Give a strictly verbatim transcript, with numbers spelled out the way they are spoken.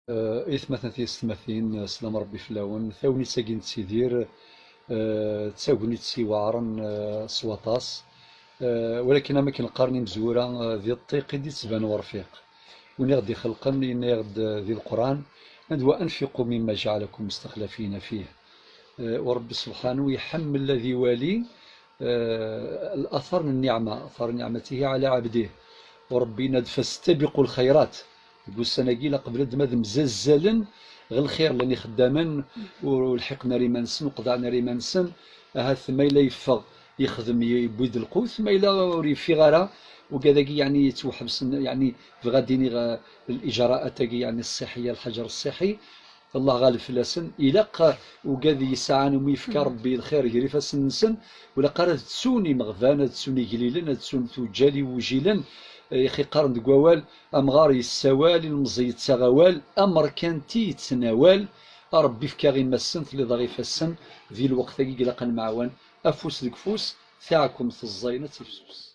Eh, aytmaten tiyessetmatin, eh, slam Rebbi fell-awen. Tagnit-agi nettidir, eh, d tagnit iweɛren, eh, s waṭas. Eh, walakin am akken qqaren imezwura, eh, di ṭṭiq i d-ittban urfiq. Win i ɣ-d-ixelqen yenna-yaɣ-d, eh, di Leqran, ad wa anfiqu mimma jaɛalakum mustaxlafina fih. Eh, u Rebbi subḥanahu iḥemmel ad iwali, eh, athar n nniɛma, athar niɛmatihi ɛala ɛebdih. U Rebbi yenna-d, fastabiqu lxayrat. Deg ussan-agi, la qbel ad d-, ad mzazzalen ɣer lxir, llan ixeddamen ur, ur lḥiqen ara iman-nsen, ur qeḍɛen ara iman-nsen. Ahat ma yella yeffeɣ, yexdem, yewwi-d lqut, ma yella ur yeffiɣ ara, ugad-agi, yeɛni, yettwaḥebsen, yeɛni, bɣiɣ ad d-iniɣ, eh, liǧraat-agi, yeɛni, ṣṣiḥiya, lḥaǧer ṣṣiḥi, Allah ɣaleb fell-asen. Ilaq, eh, ugad yesɛan umi yefka Rebbi lxir gar ifassen-nsen, ur ilaq ara ad ttun imeɣban, ad ttun igellilen, ad ttun tuǧǧal i wujilen. Eh, ixi qqaren deg wawal, amɣar yessawal, ilemẓi yettaɣ awal, amerkanti yettnawal. A Rebbi, fk-aɣ imassen, tliḍ-aɣ ifassen, di lweqt-agi i ilaq ad nemɛawan, afus deg ufus, taɛkemt ẓẓayen ad tifsus.